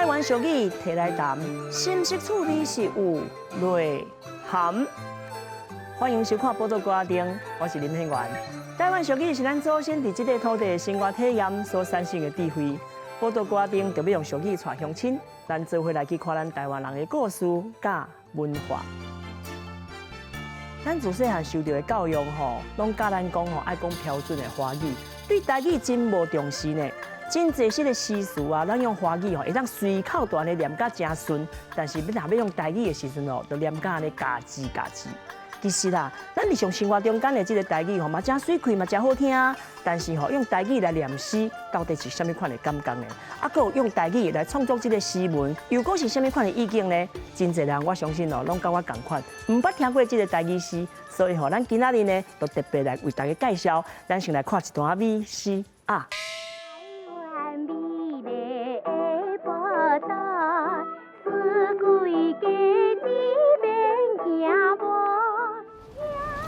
灣俗語提來談，心識趣味是有內涵。歡迎收看《寶島歌仔燈》，我是林獻元。台灣俗語是咱祖先佇這塊土地的生活體驗所產生的智慧。寶島歌仔燈就欲用俗語帶鄉親，咱做伙來去看咱台灣人的故事佮文化。咱自細漢受著的教育吼，攏教咱講吼愛講標準的華語，對台語真無重視呢。真濟這个詩詞啊，咱用華語吼，會當隨口彈的念甲誠順，但是欲若欲用台語的時陣哦，就念甲按呢咬字咬字。其實啦，咱日常生活中間的這个台語吼，嘛誠媠氣，嘛誠好聽。但是吼，用台語來念詩，到底是啥物款的感覺呢？啊，閣有用台語來創作這个詩文，又閣是啥物款的意境呢？真濟人我相信哦，攏佮我仝款，毋捌聽過這个台語詩，所以吼，咱今仔日呢，就特別來為大家介紹。咱先來看一段美詩啊。台灣美麗的寶島，四季季節免驚無。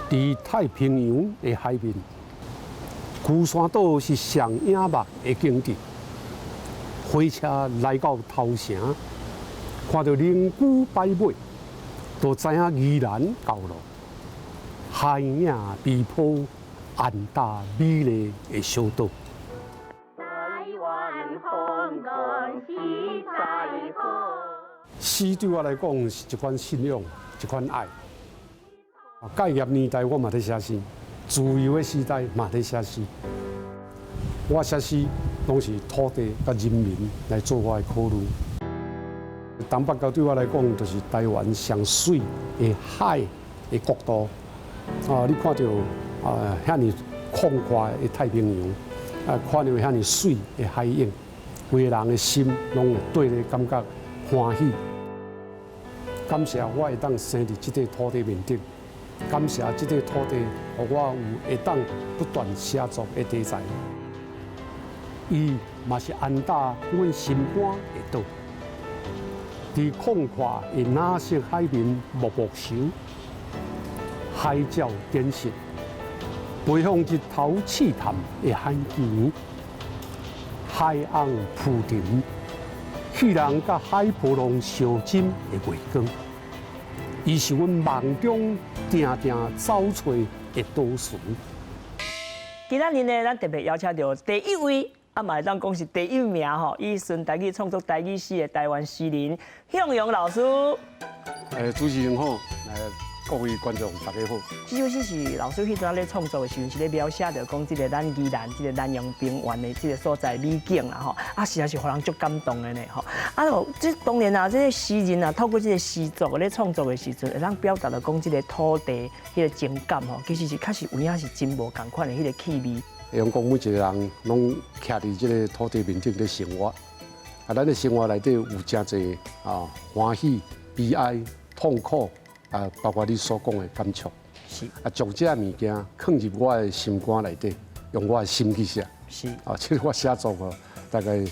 佇太平洋的海面，龜山島是上引目的景致。火車來到頭城，看著龍龜擺尾，就知影宜蘭到囉。海影碧波，安達美麗的小島。台灣風光實在好。詩對我來講是一款信仰，一款愛。戒嚴年代我嘛佇寫詩，自由的時代嘛佇寫詩。我寫詩攏是土地佮人民來做我的考慮。東北角對我來講，就是台灣上媠的海的國度。啊，你看著啊，遐爾曠闊的太平洋，啊，看著遐爾媠的海景，規个人的心攏會對咧感覺歡喜。感謝我會當生佇這塊土地面頂。感謝這塊土地，予我有會當不斷寫作的題材。伊嘛是安搭阮心肝的島，佇曠闊的藍色海面默默泅，海鳥點食，飛向日頭刺探的海墘，海翁浮沉，彼人佮海波浪相浸的月光。伊是阮夢中定定走揣的導詞。今仔日呢，咱特別邀請著第一位，啊嘛會當講是第一名吼，以純台語創作台語詩的台灣詩人向陽老師。主持人好，各位觀眾大家好。這首詩是老師彼陣咧創作的時陣，是咧描寫著講這个咱宜蘭這个南陽平原的這个所在美景啦吼，啊，實在是予人足感動的呢吼。啊，這當然啊，這个詩人啊，透過這个詩作咧創作的時陣，會當表達著講這个土地彼个情感吼，其實是確實有影是真無仝款的彼个氣味。會用講每一個人攏徛佇這个土地面頂咧生活，啊，咱的生活內底有誠濟啊歡喜、悲哀、痛苦。啊，包括你所講的感觸，啊，將這个物件囥入我的心肝內底，用我的心去寫。啊，這個我寫作哦，大概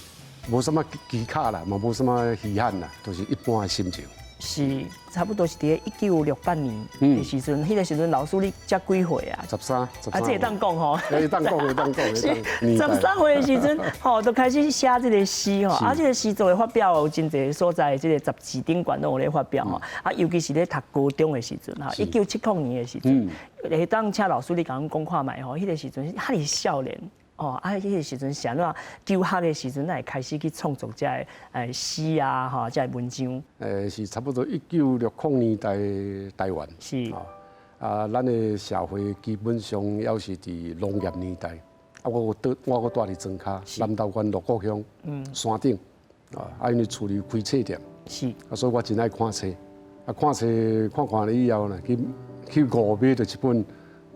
無啥物技巧啦，嘛無啥物稀罕啦，就是一般的心情。是，差不多是佇1968年的時陣，彼个時陣老師你才幾歲啊？ 13，啊，這會當講吼。會當講，會當講，是13歲的時陣，吼，就開始寫這個詩吼，啊，這个詩作的發表有真濟所在，這个雜誌頂懸攏有咧發表吼，啊，尤其是咧讀高中的時陣吼，1970年的時陣，會當請老師你共阮講看覓吼，彼个時陣遐爾少年。哦，啊，彼个時陣是按怎求學的時陣，哪會開始去創作這个詩啊，吼，這个文章？是差不多1960年代台灣。啊，咱的社會基本上猶是佇農業年代。啊，我閣蹛佇莊跤，南投縣鹿谷鄉山頂。啊，因為厝裡開冊店。啊，所以我真愛看冊。啊，看冊看看了以後呢，去五買著一本。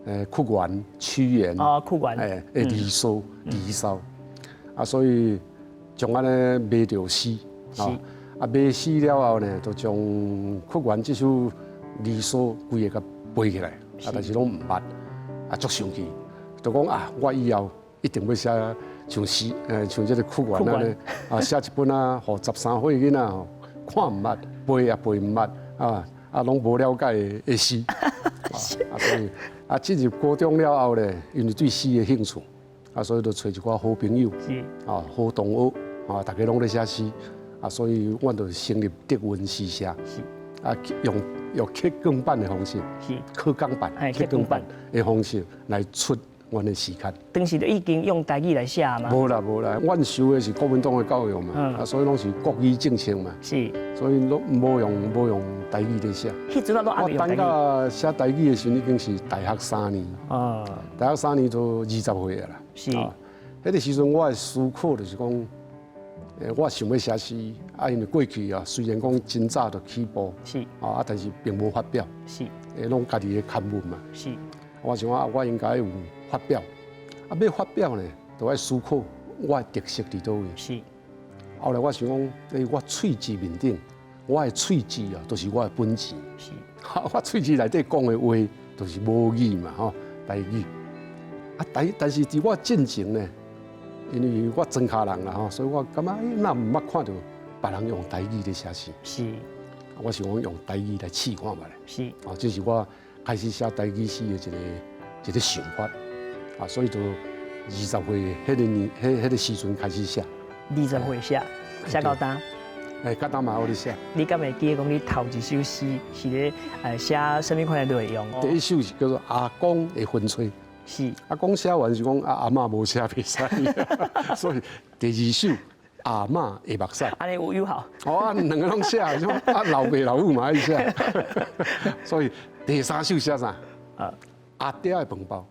屈原、屈原，哦，屈原，欸，離騷、離騷，啊，所以將按呢迷著詩，啊，迷詩了後呢，就將屈原這首離騷規个共背起來，啊，但是攏毋捌，啊，足生氣，就講啊，我以後一定欲寫像詩，像這个屈原按呢，啊，寫一本啊，予13歲囡仔吼看毋捌，背也背毋捌，啊啊，攏無了解的詩，啊，所以。啊，進入高中了後咧，因為對詩的興趣，啊，所以就揣一寡好朋友，啊，好同學，啊，大家攏咧寫詩，啊，所以阮就成立德雲詩社，啊，用刻鋼版的方式，刻鋼版，刻鋼版的方式來出阮的詩刊。當時就已經用台語來寫嗎？無啦無啦，阮受的是國民黨的教育嘛，啊，所以攏是國語政策嘛，所以攏無用台語咧寫。彼陣攏我等到寫台語的時陣，已經是大學三年。大學三年就20歲啦。彼個時陣我的思考就是講，我想欲寫詩，啊，因為過去啊，雖然講真早就起步，啊，但是並無發表，攏家己的刊物嘛。我想啊，我應該有發表，啊，欲發表呢，就愛思考我的特色佇佗位。後來我想講，我喙舌面頂，我的喙舌啊，就是我的本錢。我喙舌內底講的話，就是母語嘛，吼，台語。啊，但是佇我進前呢，因為我莊跤人啦，吼，所以我感覺哪毋捌看著別人用台語咧寫詩。我想講用台語來試看覓咧。哦，這是我開始寫台語詩的一個想法。啊，所以就20歲彼個年，彼個時陣開始寫。 20歲寫，寫到今？欸，到今嘛猶咧寫。你敢會記得講你頭一首詩是咧寫啥物款的內容？第一首是叫做《阿公的婚吹》。阿公寫完是講啊，阿嬤無寫袂使，所以第二首阿嬤的目屎。按呢有有效。哦，啊，兩个攏寫，啊，老爸老母嘛愛寫，所以第三首寫啥？阿爹的飯包。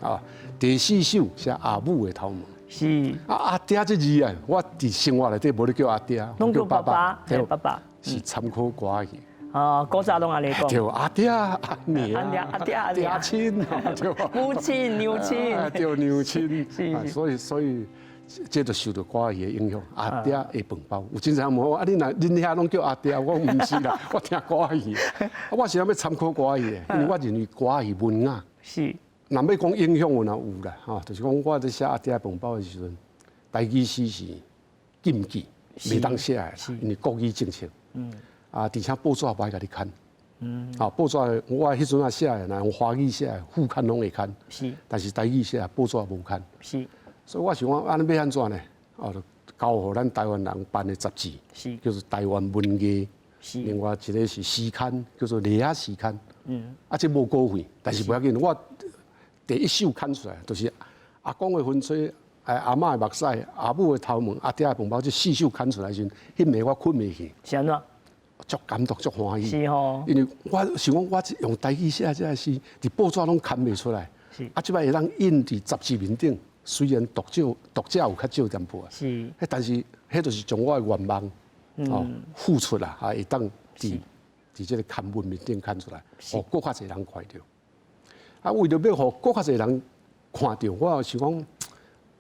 啊，第四首寫阿母的頭毛。啊，阿爹這字啊，我佇生活內底無咧叫阿爹，攏叫爸爸，對，爸爸。是參考歌仔戲。哦，古早攏按呢講。對，阿爹阿娘，阿爹阿爹親，對。母親娘親。對，娘親。所以這就受著歌仔戲的影響。阿爹的飯包，有真濟人問我，啊，你若恁遐攏叫阿爹，我講毋是啦，我聽歌仔戲。我是欲參考歌仔戲的，因為我認為歌仔戲文雅。若欲講影響有哪有啦，吼，就是講我佇寫阿爹飯包的時陣，台語詩是禁忌，袂當寫的，因為國語政策。啊，而且報紙無愛共你刊。啊，報紙我彼陣仔寫的，若用華語寫的，副刊攏會刊。但是台語寫的，報紙無刊。所以我想講，按呢欲按怎呢？哦，就交予咱台灣人辦的雜誌，叫做《台灣文藝》。另外一个是詩刊，叫做《麗仔詩刊》。啊，這無稿費，但是無要緊。我第一首刊出來，就是阿公的婚吹，阿嬤的目屎，阿母的頭毛，阿爹的飯包，這四首刊出來時陣，彼暝我睏袂去。是按怎？足感動，足歡喜。是吼。因為我想講，我用台語寫這个詩，佇報紙攏刊袂出來。啊，這擺會當印佇雜誌面頂，雖然讀者有較少淡薄啊。但是彼就是將我的願望，哦，付出啦，啊，會當佇這个刊物面頂刊出來，予閣較濟人看著。啊，為著欲予閣較濟人看著，我想講，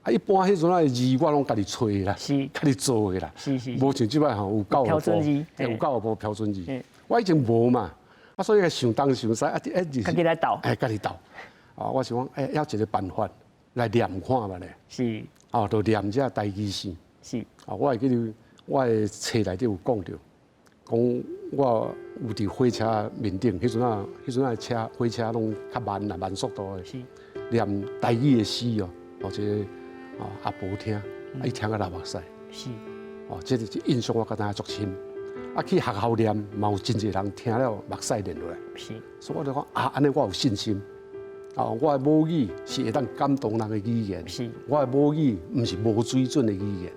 啊，一般彼陣仔的字我攏家己揣啦，家己做的啦，無像這擺吼有教育部，有教育部標準字，我以前無嘛，啊，所以想東想西，啊，家己來鬥，欸，家己鬥。啊，我想講，欸，猶一個辦法來念看覓咧。哦，就念這台語詩。啊，我會記得我的冊內底有講著，講我有佇火車面頂，彼陣仔車火車攏較慢啦，慢速度的。念台語的詩哦，予這個阿婆聽，啊，伊聽甲流目屎。哦，這個印象我到今足深。啊，去學校念，嘛有真濟人聽了目屎流落來。所以我就講啊，按呢我有信心。啊，我的母語是會當感動人的語言。我的母語毋是無水準的語言。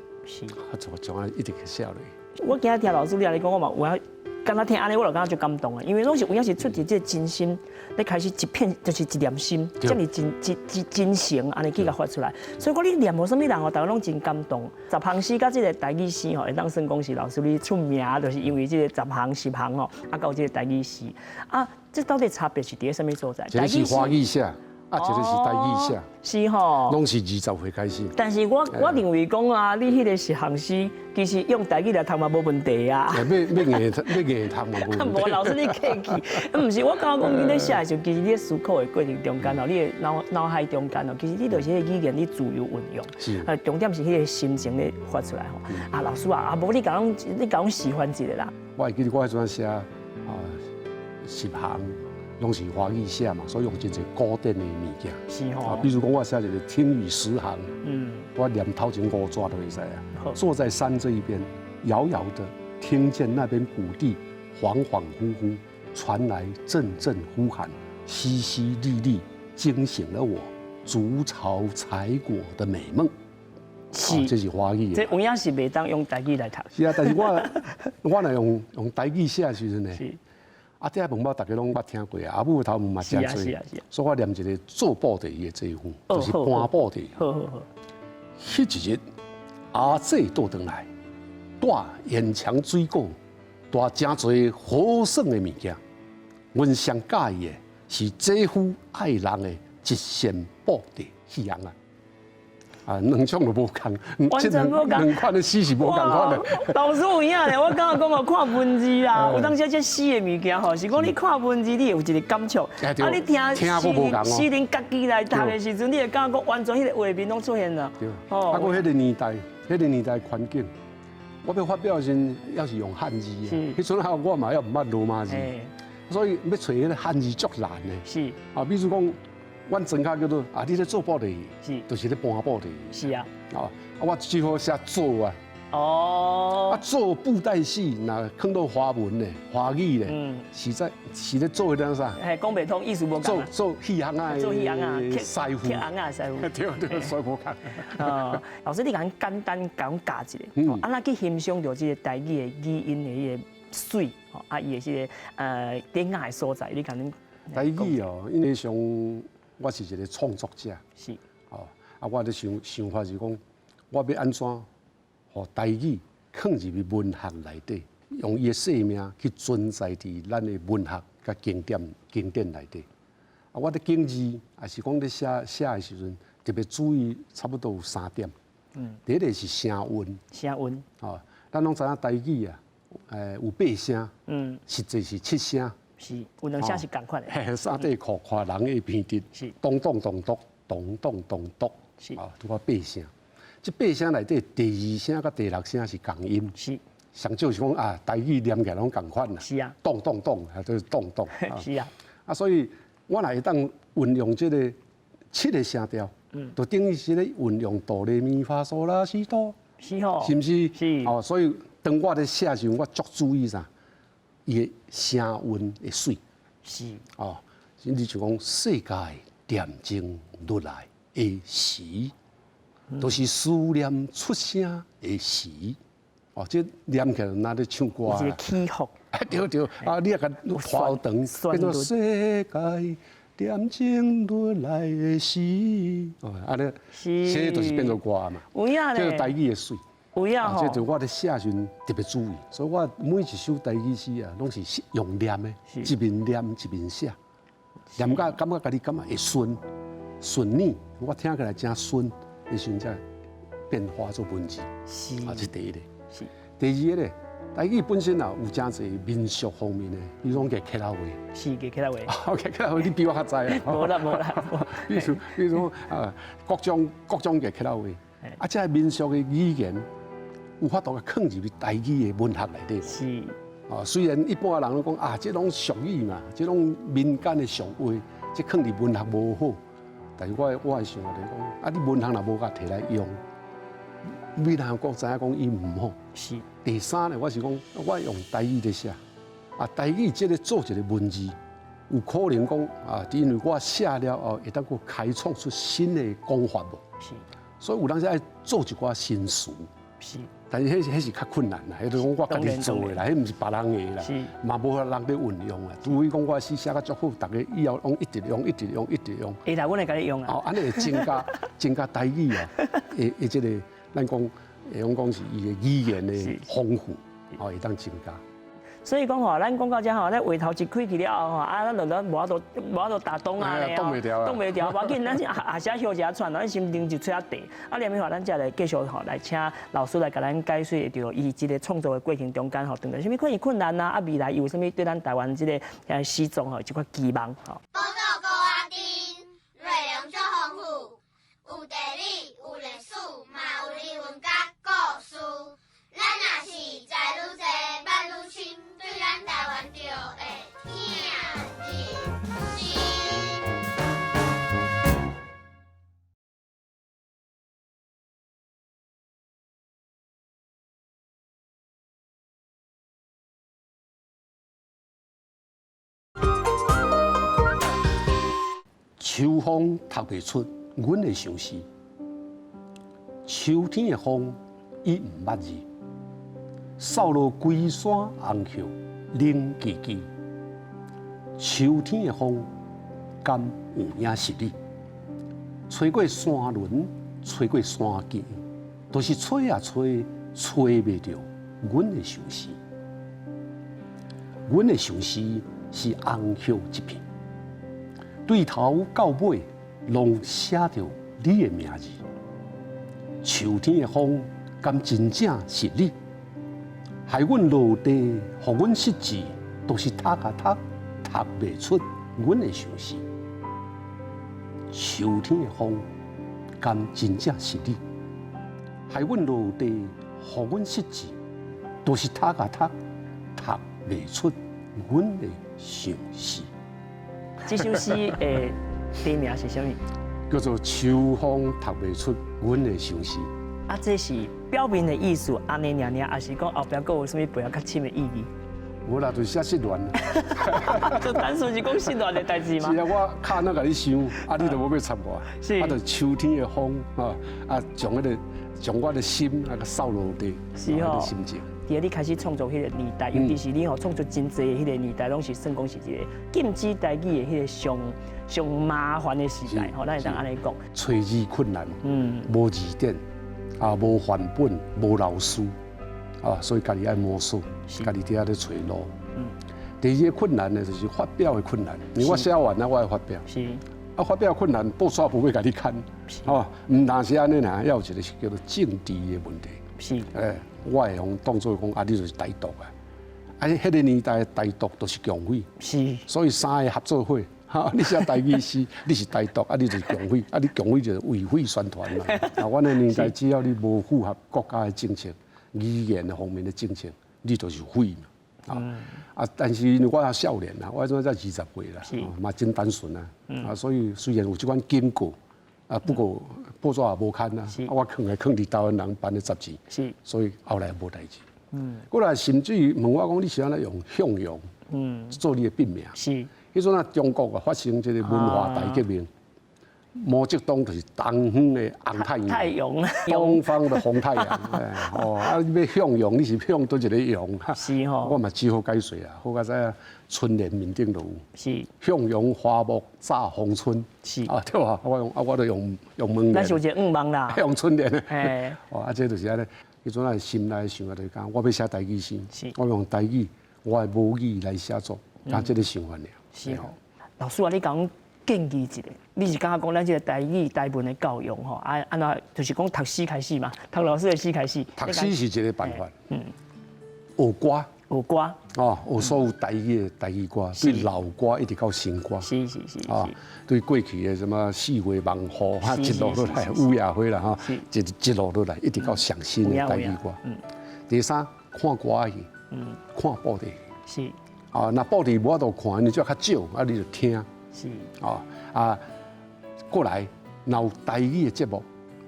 啊，就將按呢一直寫落去。我今日聽老師你按呢講，我嘛有影，敢若聽按呢，我就感覺足感動的，因為攏是有影是出自這個真心，咧開始一片就是一念心，遮爾真真真真誠按呢去共發出來。所以講你念予啥物人哦，逐家攏真感動。十行詩佮這个台語詩吼，會當算講是老師你出名，就是因為這个十行十行吼，啊，佮有這个台語詩啊，這到底差別是佇咧啥物所在？一个是華語寫，啊，一个是台語寫，是吼，攏是20歲開始。但是我認為講啊，你彼个十行詩，其實用台語來讀嘛無問題啊。欲硬讀嘛無問題。無，老師你客氣，毋是我感覺講你咧寫的時陣，其實你咧思考的過程中間哦，你的腦海中間哦，其實你就是彼個語言你自由運用。重點是彼个心情咧發出來吼。啊，老師啊，啊無你共阮示範一下啦。我會記得我彼陣寫啊十行。攏是華語寫嘛，所以用真濟古典的物件。啊，比如講我寫一个聽雨詩行，我念頭前五逝就會使啊。坐在山這一邊，遙遙的聽見那邊谷地恍恍惚惚傳來陣陣呼喊，淅淅瀝瀝驚醒了我築巢採果的美夢。是，這是華語。這有影是袂當用台語來讀。是啊，但是我我若用用台語寫的時陣呢，啊，這個文報大家攏捌聽過啊，阿母的頭毛嘛誠濟，所以我念一個做布袋戲的這副，就是搬布袋戲。好好好。彼一日，阿姊倒轉來，帶沿牆水果，帶誠濟好耍的物件。阮上佮意的是姐夫愛人的一線布袋戲紅啊！啊，兩種都無仝，完全無仝，兩款的詩是無仝款的。老師有影咧，我感覺講哦，看文字啦，有當時這詩的物件吼，是講你看文字，你會有一個感觸。啊，你聽詩人家己來讀的時陣，你會感覺講完全彼個畫面攏出現啦。對。啊，閣彼個年代，彼個年代環境，我欲發表的時陣，猶是用漢字啊。彼陣啊，我嘛猶毋捌羅馬字，所以欲揣彼個漢字足難的。啊，比如講。阮莊跤叫做啊，你咧做布袋戲，就是咧搬布袋戲。是啊。哦，啊，我只好寫做啊。啊，做布袋戲，若囥到華文咧、華語咧，實在是咧做彼個啥？嘿，講袂通，意思無仝。做做戲行仔，做戲行仔，師傅。刻紅仔師傅。對對，所以無仝。哦，老師，你共簡單講教一下，啊，咱去欣賞著這個台語的語音的彼個媠，啊，伊的這個典雅的所在，你共恁。台語哦，因為像。我是一個創作者，是，哦，啊，我咧想想法是講，我欲按怎，予台語囥入去文學內底，用伊的生命去存在佇咱的文學佮經典經典內底。啊，我咧揀字，抑是講咧寫寫的時陣，特別注意差不多有三點。第一個是聲韻。聲韻。哦，咱攏知影台語啊，有八聲，實際是七聲。是，有兩聲是仝款的。嘿，衫底褲看人的鼻直，是，咚咚咚咚咚咚咚咚，是，啊，拄好八聲。這八聲內底，第二聲佮第六聲是仝音。是。上少是講啊，台語念起來攏仝款啦。是啊。咚咚咚，啊，就是咚咚。是啊。啊，所以我若會當運用這個七個聲調，就等於是咧運用哆來咪發嗦拉西哆。是吼。是毋是？是。哦，所以當我咧寫時陣，我足注意啥？伊的聲韻會媠，是哦，甚至就講世界恬靜落來的時，都是思念出聲的時。哦，這念起來若咧唱歌。一個起伏。對對，啊，你也共拖長，變做世界恬靜落來的時，哦，按呢，這就是變做歌嘛。有影咧。這個台語的媠。有影吼，這就我咧寫時陣特別注意，所以我每一首台語詩啊，攏是用念的，一面念一面寫，念甲感覺家己感覺會順順耳，我聽起來誠順，的時陣才變化做文字。是，啊，這第一個。是。第二個咧，台語本身也有誠濟民俗方面的，比如講客家話。是客家話。客家話你比我較知啊。無啦無啦。比如啊，各種各種的客家話，啊，這民俗的語言。有法度共囥入去台語的文學內底。是。啊，雖然一般人攏講啊，這攏俗語嘛，這攏民間的俗話，這囥佇文學無好。但是我我的想法就是講，啊，你文學若無共提來用，你哪講知影講伊毋好？是。第三呢，我是講，我用台語咧寫，啊，台語這個做一個文字，有可能講啊，因為我寫了後，會當閣開創出新的講法無？是。所以有當時愛做一寡新詞。是。但是彼是較困難啦，彼就是講我家己做的啦，彼毋是別人的啦，嘛無人咧運用啦。除非講我詩寫甲足好，逐家以後攏一直用，一直用，一直用。下頭阮會共你用啊。哦，按呢會增加增加台語啊，的的這個，咱講會用講是伊的語言的豐富，哦，會當增加。所以講吼，咱講到遮吼，咱話頭一開去了後吼，啊，咱就咱無法度無法度打擋啊咧擋袂牢啊，擋袂牢，無要緊，咱下下歇休一下喘，咱心情就吹下茶。啊，連尾吼，咱才來繼續吼來請老師來共咱解說著伊這個創作的過程中間吼，遇著啥物困困難啊，啊未來有啥物對咱台灣這個詩作吼這款期望吼。寶島孤仔甜，內容足豐富，有地理，有歷史，嘛有人文佮故事。咱若是知愈濟，捌愈深，對咱台灣就會疼入心。秋風讀袂出阮的相思，秋天的風伊毋捌字，掃落規山紅葉冷吱吱。秋天的風敢有影是你？吹過山崙，吹過山墘，都是吹啊吹，吹袂著阮的相思。阮的相思是紅葉一片。對頭到尾，攏寫著你的名字。秋天的風，敢真正是你？害阮落地，予阮失志，都是讀啊讀，讀袂出阮的相思。秋天的風，敢真正是你？害阮落地，予阮失志，都是讀啊讀，讀袂出阮的相思。這首詩的題名是啥物？叫做《秋風讀袂出阮的相思》。啊，這是表面的意思，按呢爾爾，抑是講後壁閣有啥物背後較深的意義？無啦，就是寫失戀。就單純是講失戀的代誌嗎？是啊，我較按怎共你想，啊，你就無欲插我。是。啊，就秋天的風啊，啊，將彼個將我的心啊，掃落地，是哦。心情。佇你開始創作彼個年代，尤其是你吼創作真濟的彼個年代，攏是算講是一個禁止台語的彼個上上麻煩的時代，吼，咱會當按呢講。揣字困難，無字典，啊，無範本，無老師，啊，所以家己愛摸索，家己佇遐咧揣路。第二個困難呢，就是發表的困難，因為我寫完啊，我愛發表。啊，發表困難，報紙無欲共你刊，吼，毋但是按呢爾，猶有一個是叫做政治的問題。我會予當做講啊，你就是台獨啊！啊，彼個年代台獨就是共匪，所以三个合做伙，哈，你寫台語詩，你是台獨，啊，你就是共匪，啊，你共匪就是為匪宣傳嘛。啊，阮的年代只要你無符合國家的政策、語言方面的政策，你就是匪嘛。啊，但是因為我還少年啊，我彼陣才20歲啦，嘛真單純啊，啊，所以雖然有這款警告。啊，不過報紙也無刊啊，啊，我囥來囥佇台灣人辦的雜誌，所以後來無代誌。過來甚至於問我講，你是按怎用向陽做你的筆名？彼陣啊，中國啊發生這個文化大革命，毛澤東就是東方的紅太陽，太陽，東方的紅太陽。哦，啊，你欲向陽，你是向佗一个陽？是吼。我嘛只好解釋啊，好佳哉啊，春聯面頂就有。向陽花木乍逢春。啊，對吧？我用啊，我就用用門聯。咱是有一個願望啦。用春聯。哦，啊，這就是按呢。彼陣啊，心內想啊，就是講，我欲寫台語詩，我用台語，我的母語來寫作，啊，這個想法爾。是吼。老師啊，你講建議一下，你是感覺講咱這個台語台文的教育吼，啊，按怎就是講讀詩開始嘛，讀老師的詩開始。讀詩是一個辦法。學歌。學歌。哦，學所有台語的台語歌，對老歌一直到新歌。啊，對過去的什麼四月望雨，哈，一路落來，雨夜花啦，哈，一一路落來，一直到上新的台語歌。第三，看歌戲，看布袋戲。啊，若布袋無法度看，你就較少，啊，你就聽。哦，啊，過來，若有台語的節目、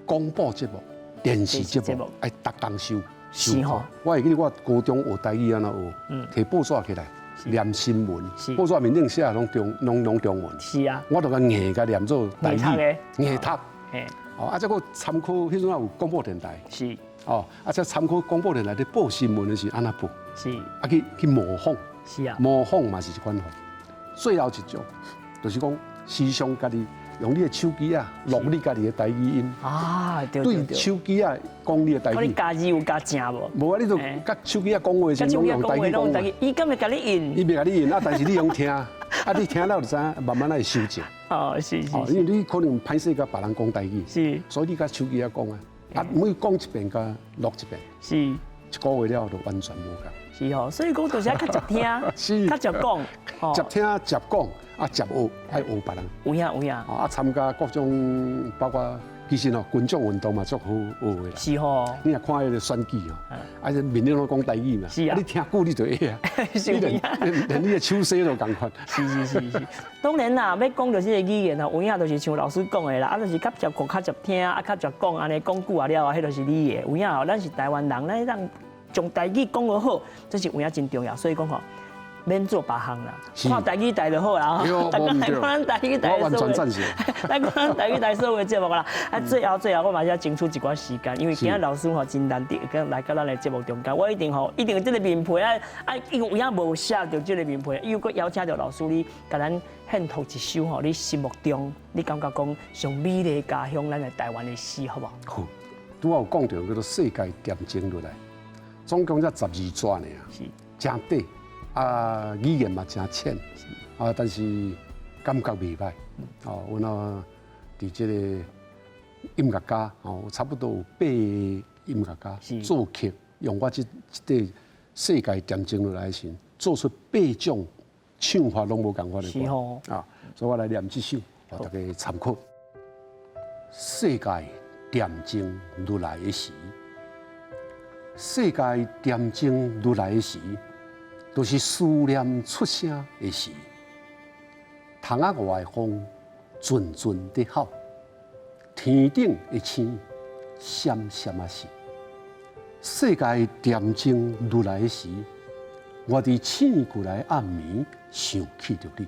廣播節目、電視節目，愛逐工收收看。我會記得我高中學台語按怎學，提報紙起來念新聞，報紙面頂寫攏中攏攏中文。我就共硬共念做台語，硬讀。哦，啊，這閣參考彼陣也有廣播電台。哦，啊，這參考廣播電台咧報新聞的時按怎報？啊，去去模仿。模仿嘛是一款方。最後一種。就是講，時常家己用你的手機仔錄你家己的台語音。啊，對對手機仔講你的台語。你加字有加正無？無啊，你就佮手機仔講話時，攏用台語講話。伊敢會共你應？伊袂共你應啊，但是你用聽，啊，你聽了就知影，慢慢會修正。哦，是是。因為你可能歹勢佮別人講台語。所以你佮手機仔講啊，啊，每講一遍佮錄一遍。一個月了就完全無仝。是吼，所以講就是愛較捷聽，較捷講，捷聽捷講，啊捷學，愛學別人。有影有影。啊，參加各種包括其實吼，群眾運動嘛足好學的啦。是吼。你若看彼個選舉吼，啊，面頂攏講台語嘛。是啊。你聽久你就會啊。是。連你的手勢都仝款。是是是是。當然啦，欲講著這個語言吼，有影就是像老師講的啦，啊，就是較捷講、較捷聽，啊，較捷講，按呢講久啊了後，彼就是你的。有影吼，咱是台灣人，咱當將台語講予好，這是有影真重要。所以講吼，免做別項啦，看台語台就好啦。大家來看咱台語台。我完全贊成。來看咱台語台所有的節目啦。啊，最後最後，我嘛是要爭取一寡時間，因為今仔老師吼真難得，來到咱的節目中間，我一定吼，一定這个面皮啊啊，因為有影無寫著這个面皮，又閣邀請著老師你，共咱獻托一首吼，你心目中你感覺講上美麗家鄉，咱的台灣的詩，好無？好，拄仔有講著叫做世界恬靜落來，總共才十二紙爾，誠短。啊，語言嘛誠淺，啊，但是感覺袂䆀。哦，阮啊，佇這個音樂家，哦，差不多有八個音樂家作曲，用我這塊世界恬靜落來時，做出八種唱法攏無仝款的歌。啊，所以我來念這首，予大家參考。世界恬靜落來的時，世界恬靜落來的時，就是思念出聲的時，窗仔外的風陣陣咧吼，天頂的星閃閃仔爍。世界恬靜落來的時，我佇醒過來暗暝想起著你，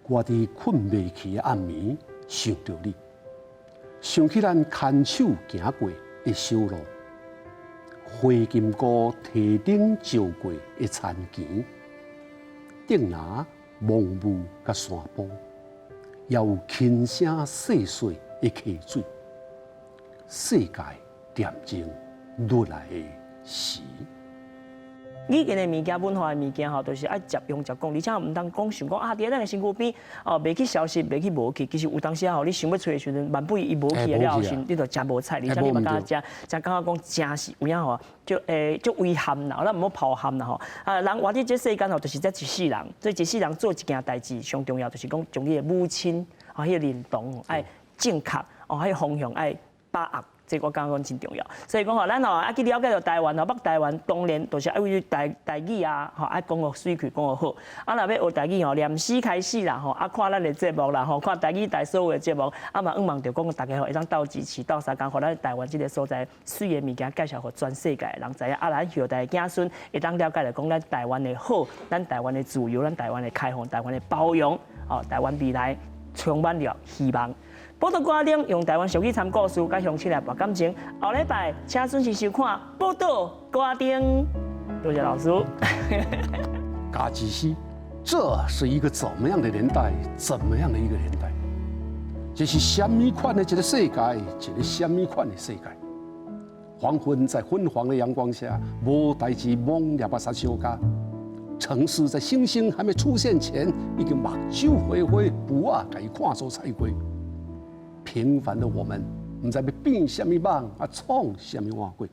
我佇睏袂去的暗暝想著你，想起咱牽手行過的小路。花金菇提燈照過的田墘，頂林濃霧佮山坡，也有輕聲細細的溪水。世界恬靜落來的時。語言的物件、文化的物件吼，就是愛捷用捷講，而且毋通講想講啊，佇咱的身軀邊哦，袂去消失，袂去無去。其實有當時吼，你想欲揣的時陣，萬不伊無去了後，時你就誠無彩，而且你嘛感覺誠誠感覺講誠是有影吼，就足遺憾啦，咱毋好抱憾啦吼。啊，人活佇這世間吼，就是這一世人，所以一世人做一件代誌，上重要就是講將你的母親啊，彼个認同愛正確哦，彼个方向愛把握。這個我感覺講真重要，所以講吼，咱吼愛去了解著台灣吼，北台灣當然就是愛為台語啊，吼愛講予媠氣，講予好。啊，若欲學台語吼，念詩開始啦吼，啊看咱的節目啦吼，看台語台所有的節目，啊嘛向望著講大家吼會當鬥支持、鬥相共，予咱台灣這個所在媠的物件介紹予全世界的人知影。啊，咱後代的子孫會當了解著講咱台灣的好，咱台灣的自由，咱台灣的開放，台灣的包容，哦，台灣未來充滿了希望。寶島歌頂用台灣俗語參故事，佮鄉親來博感情。後禮拜請準時收看《寶島歌頂》。多謝老師。家己詩，這是一個怎麼樣的年代？怎麼樣的一個年代？這是啥物款的一個世界？一個啥物款的世界？黃昏在昏黃的陽光下，無代誌猛烈啊殺燒焦。城市在星星還沒出現前，已經目睭花花，布仔共伊看做菜雞。平凡的我們，毋知欲變啥物夢，啊創啥物碗鬼。